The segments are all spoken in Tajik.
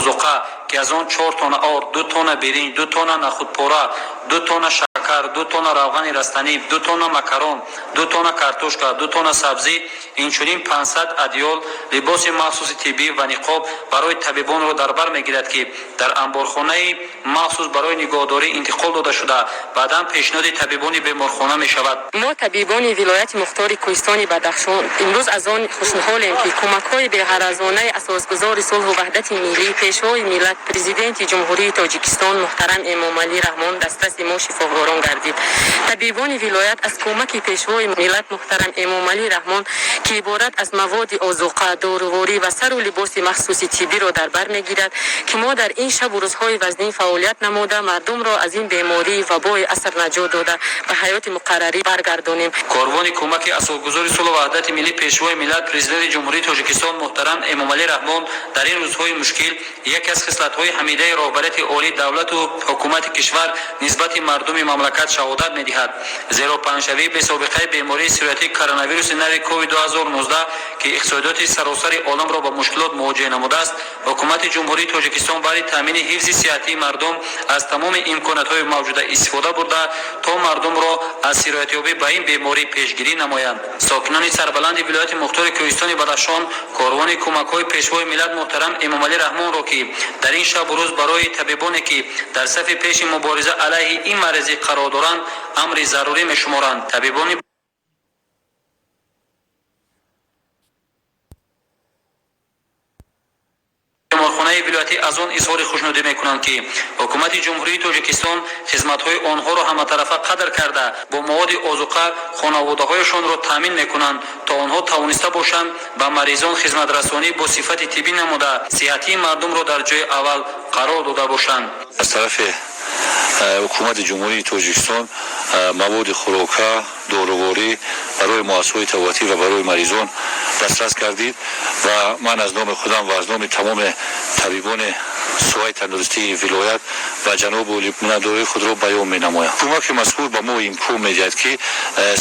озуқа, ки аз он 4 тонна орд, 2 тонна биринҷ, 2 тонна нахудпора, 2 тонна шакар, 2 тонна равғани растанӣ, 2 тонна макарон, 2 тонна картошка, 2 тонна сабзӣ, инчунин 500 адёл, либоси махсуси тиббӣ ва ниқоб барои табибонро дар бар мегирад, ки дар анборхонаи махсус барои нигоҳдорӣ интиқол дода шуда, баъдан пешниҳоди табибони беморхона мешавад. Мо, табибони вилояти мухтори Кӯҳистони Бадахшон, имрӯз аз он хушнуҳолем, ки кӯмакҳои беғаразонаи асосгузори сулҳу ваҳдати миллӣ, Пешвои миллат, Президенти Ҷумҳурии Тоҷикистон муҳтарам Эмомалӣ Раҳмон дастраси мо шифокорон гардид. Табибони вилоят аз кӯмаки Пешвои миллат муҳтарам Эмомалӣ Раҳмон, ки иборат аз маводи озуқа, доруворӣ ва сару либоси махсуси тиббиро дар бар мегирад, ки мо дар ин шабу рӯзҳои вазнин фаъолият намуда, мардумро аз ин бемории вабои аср наҷот дода, ба ҳаёти муқаррарӣ баргардонем. Корвони кӯмаки асосгузори сулҳу ваҳдати миллӣ, Пешвои миллат, Президенти Ҷумҳурии Тоҷикистон муҳтарам Эмомалӣ Раҳмон дар ин рӯзҳои мушкил яке аз хислатҳои ҳамидаи роҳбарияти олии давлату ҳукумати кишвар нисбати мардуми мамлакат шаҳодат медиҳад. Зеро паҳншавии бесобиқаи бемории сироятии коронавируси нави COVID-2019, ки иқтисодиёти саросари оламро ба мушкилот мувоҷеҳ намудааст, ҳукумати Ҷумҳурии Тоҷикистон баъди таъмини ҳифзи сиҳатии мардум аз тамоми имкониятҳои мавҷуда истифода бурда, то мардумро аз сироятёбӣ ба ин беморӣ пешгирӣ намоянд. Сокинони сарбаланди вилояти мухтори Кӯҳистони Бадахшон корвони кӯмакҳои Пешвои миллат муҳтарам Эмомалӣ Раҳмонро, ки дар ин шабу рӯз барои табибоне, ки дар сафи пеши мубориза алайҳи ин маризӣ қарор доранд, амри зарурӣ мешуморанд. Табибони беморхонаи вилоятӣ аз он изҳори хушнудӣ мекунанд, ки ҳукумати Ҷумҳурии Тоҷикистон хизматҳои онҳоро ҳаматарафа қадр карда, бо маводи озуқа хонаводаҳояшонро таъмин мекунанд, то онҳо тавониста бошанд ба маризон хизматрасонӣ бо сифати тиббӣ намуда, сиҳатии мардумро дар ҷои аввал қарор дода бошанд. Аз тарафи ҳукумати Ҷумҳурии Тоҷикистон маводи хӯрока, доруворӣ барои муассисаҳои табобатӣ ва барои маризон дастрас гардид ва ман аз номи худам ва аз номи тамоми табибони соҳаи тандурустии вилоят ба ҷаноби олӣ миннатдории худро баён менамоям. Кӯмаки мазкур ба мо имкон медиҳад, ки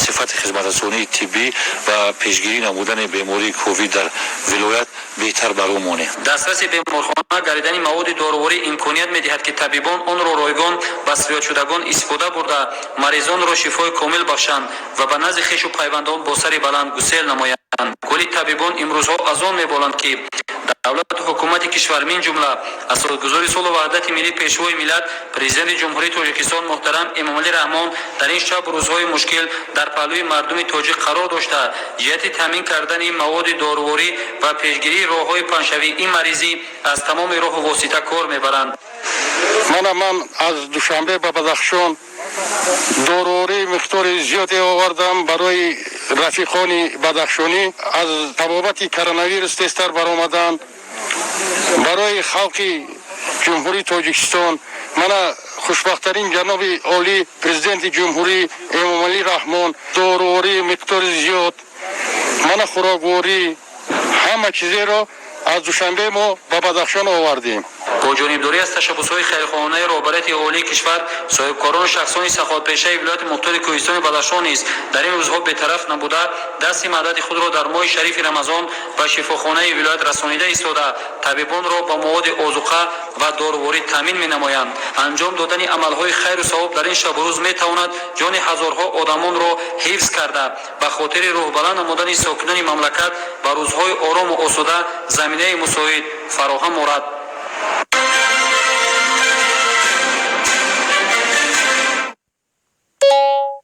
сифати хизматрасонии тиббӣ ва пешгирӣ намудани бемории ковид дар вилоят беҳтар баро монем. Дастраси беморхона гардидани маводи доруворӣ имконият медиҳад, ки табибон онро ройгон ба сироятшудагон истифода бурда, маризонро шифои комил бахшанд ва ба назди хешу пайвандон бо сари баланд гусел намоянд. Кулли табибон имрӯзҳо аз он меболанд, ки давлату ҳукумати кишвар, мин ҷумла асосгузори сулҳу ваҳдати миллӣ, Пешвои миллат, Президенти Ҷумҳурии Тоҷикистон муҳтарам Эмомалӣ Раҳмон дар ин шабу рӯзҳои мушкил дар паҳлӯи мардуми тоҷик қарор дошта, ҷиҳати таъмин кардани маводи доруворӣ ва пешгирии роҳҳои паҳншавии ин маризӣ аз тамоми роҳу восита кор мебаранд. Мана, ман аз Душанбе ба Бадахшон доруворӣ миқдори зиёде овардам барои рафиқони бадахшонӣ, аз табобати коронавирус тезтар баромаданд, барои халқи Ҷумҳурии Тоҷикистон. Мана, хушбахттарин ҷаноби олӣ, Президенти Ҷумҳурӣ Эмомалӣ Раҳмон доруворӣ миқдори зиёд, мана, хӯрокворӣ, ҳама чизеро аз Душанбе мо ба Бадахшон овардем. Бо ҷонибдорӣ аз ташаббусҳои хайрхоҳонаи роҳбарияти олии кишвар, соҳибкорону шахсони саховатпешаи вилояти мухтори Кӯҳистони Бадахшон низ дар ин рӯзҳо бетараф набуда, дасти мадади худро дар моҳи шарифи Рамазон ба шифохонаи вилоят расонида истода, табибонро ба маводи озуқа ва доруворӣ таъмин менамоянд. Анҷом додани амалҳои хайру савоб дар ин шабу рӯз метавонад ҷони ҳазорҳо одамонро ҳифз карда, ба хотири рӯҳбаланд намудани сокинони мамлакат ба рӯзҳои орому осуда заминаи мусоид фароҳам орад.